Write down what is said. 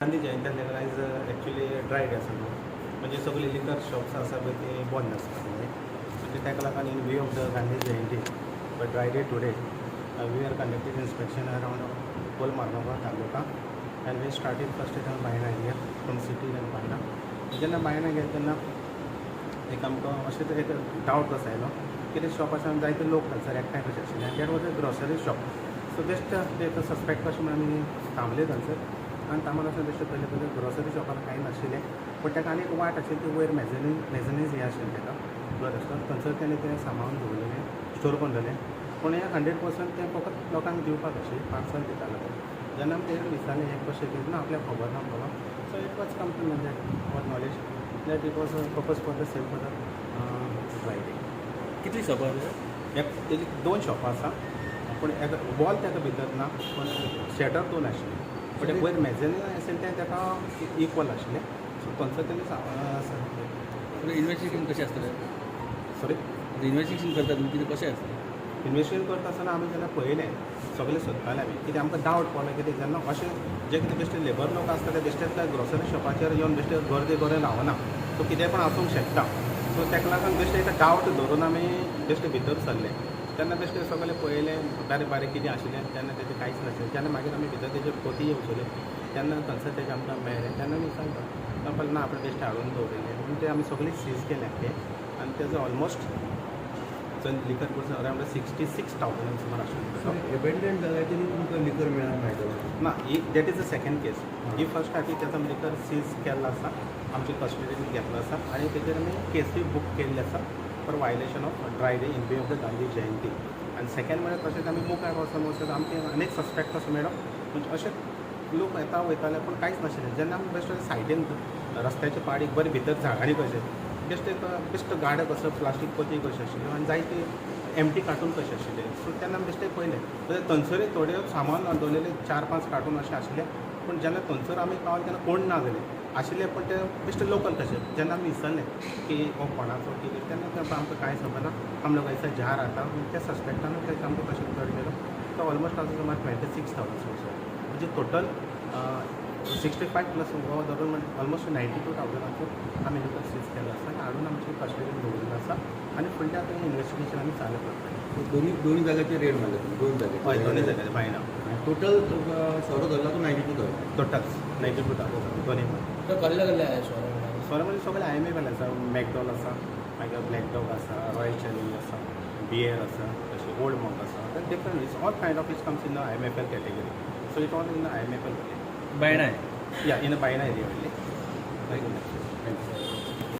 गांधी जयंती ताका आयज actually dry day आसा न्हू, म्हणजे सगळी लिकर शॉप्स आसा पळय ती बंद आसता. म्हणजे ताका लागून in view of the Gandhi Jayanti but dry day today, we are conducting inspection around whole Marmagao taluka and we started first at Baina area from city and Baina. जेन्ना बायणा गेले तेन्ना एक आमकां अशें तर एक डावट कसो आयलो कितें शॉप आसा आनी जायते लोक थंयसर एकठांय कशे आशिल्ले आनी that was a grocery shop. So just एक सस्पेक्ट कशें म्हणून आमी थांबले थंयसर आनी थांबून वचून बेश्टे पयलें पयलें ग्रोसरी शॉपार कांय नाशिल्लें, पूण ताका आनी एक वाट आशिल्ली. ती वयर मेजनीज हें आशिल्लें ताका घर आसलो थंयसर. तेणें तें सामान दवरलेलें, स्टोर करून दवरलें, पूण हें 100% तें फकत लोकांक दिवपाक आशिल्लें, पार्सल दितालो ते. जेन्ना आमी तेजेर विचारलें हें कशें कितें ना, आपल्याक खबर ना म्हणलो. So it was come to that our knowledge that it was purpose for the sale for the dry day. कितली शॉपां? एक तेजी दोन शॉपां आसा, पूण एक वॉल ताका भितर ना, पूण शटर दोन आशिल्ले, पूण ते वयर मेजनीन आशिल्लें तें ताका इक्वल आशिल्लें. सो थंयसर तेणी इन्व्हेस्टिगेशन कशें आसतलें? सॉरी? इन्व्हेस्टिगेशन करता तुमी, कितें कशें आसतलें? इन्वेस्टिगेशन करता आसतना आमी जेन्ना पळयलें, सगळें सोदताले आमी. कित्याक आमकां डावट पडलो कितें, जेन्ना अशें जे कितें बेश्टे लेबर लोक आसता ते बेश्टे त्या ग्रोसरी शॉपाचेर येवन बेश्टे गर्दी करून रावना. सो कितें पण आसूंक शकता. सो ताका लागून बेश्टे एक डावट धरून आमी बेश्टे भितर सरले. तेन्ना बेश्टे सगळें पळयलें, बारीक बारीक कितें आशिल्लें. तेन्ना तेजें कांयच नाशिल्लें. जेन्ना मागीर आमी भितर तेजे पोती उखल्यो तेन्ना थंयसर तेजें आमकां मेळ्ळें. तेन्ना आमी सांगता म्हणपाक ना, आपणें बेश्टें हाडून दवरिल्लें म्हणून. ते आमी सगळें सीज केलें तें आनी तेजो almost liquor goods around 66,000 सुमार आशिल्लो. एबेंडन जाग्याचेर तुमकां लिकर मेळ्ळां मेळटलें? ना, ही that is the second case. He first आमी तेजो लिकर सीज केल्लो आसा, आमचे कस्टडीन घेतलो आसा आनी तेजेर आमी केसूय बूक केल्ली आसा for violation of dry day in view of the Gandhi Jayanti. आनी सेकंड म्हळ्यार तशेंच आमी मुखार वचून वचत आमकां आनीक सस्पेक्ट कसो मेळ्ळो, म्हणजे अशें लोक येता वयताले पूण कांयच नाशिल्लें. जेन्ना आमी बेश्टे सायडीन रस्त्याच्या पाडीक बरें भितर झाडांनी कशें बेश्टे एक बेश्टो गाडो कसो, प्लास्टीक पोती कशें आशिल्ल्यो आनी जायते एमटी कार्टून कशे आशिल्ले. सो तेन्ना आमी बेश्टे पळयलें जाल्यार थंयसरूय थोडे सामान दवरलेले, चार पांच कार्टून अशें आशिल्ले. पूण जेन्ना थंयसर आमी पावले तेन्ना कोण ना जाले आशिल्ले, पूण ते बेश्टे लोकल कशे. जेन्ना आमी विचारलें की हो कोणाचो कितें, तेन्ना ते आमकां कांय खबर ना, हम लोग ऐसा जा रहा था. त्या सस्पेक्टान तें आमकां तशें चड केलो. तो ऑलमोस्ट आतां सुमार 26,000, म्हणजे टोटल 65 प्लस हो धरून म्हणजे ऑलमोस्ट 92,000चो आमी लिकर सीज केलो आसा आनी हाडून आमचे कस्टडीन दवरिल्लो आसा आनी फुडलें आतां इन्वेस्टिगेशन आमी चालू करतले. दोन्ही दोन्ही जाग्याचेर रेड मारले तुम्ही, दोन जाग्याचेर? हय, दोनूय जाग्यार बायना. टोटल सोरो धरला तो 92,000? टोटल 92,000 दोन्ही. तो कसले कसले आहे सोरो? सोरो म्हणजे सगळे आयएमएफएल आसा, मॅकडॉल आसा, मागीर ब्लॅक डॉग आसा, रॉयल चॅलेंज आसा, बियर आसा, तशें ओल्ड मॉंक आसा. Different, it's all kind of, it comes in the IMFL category. So it all in the IMFL. Baina आहे? या, इन बायना एरिया.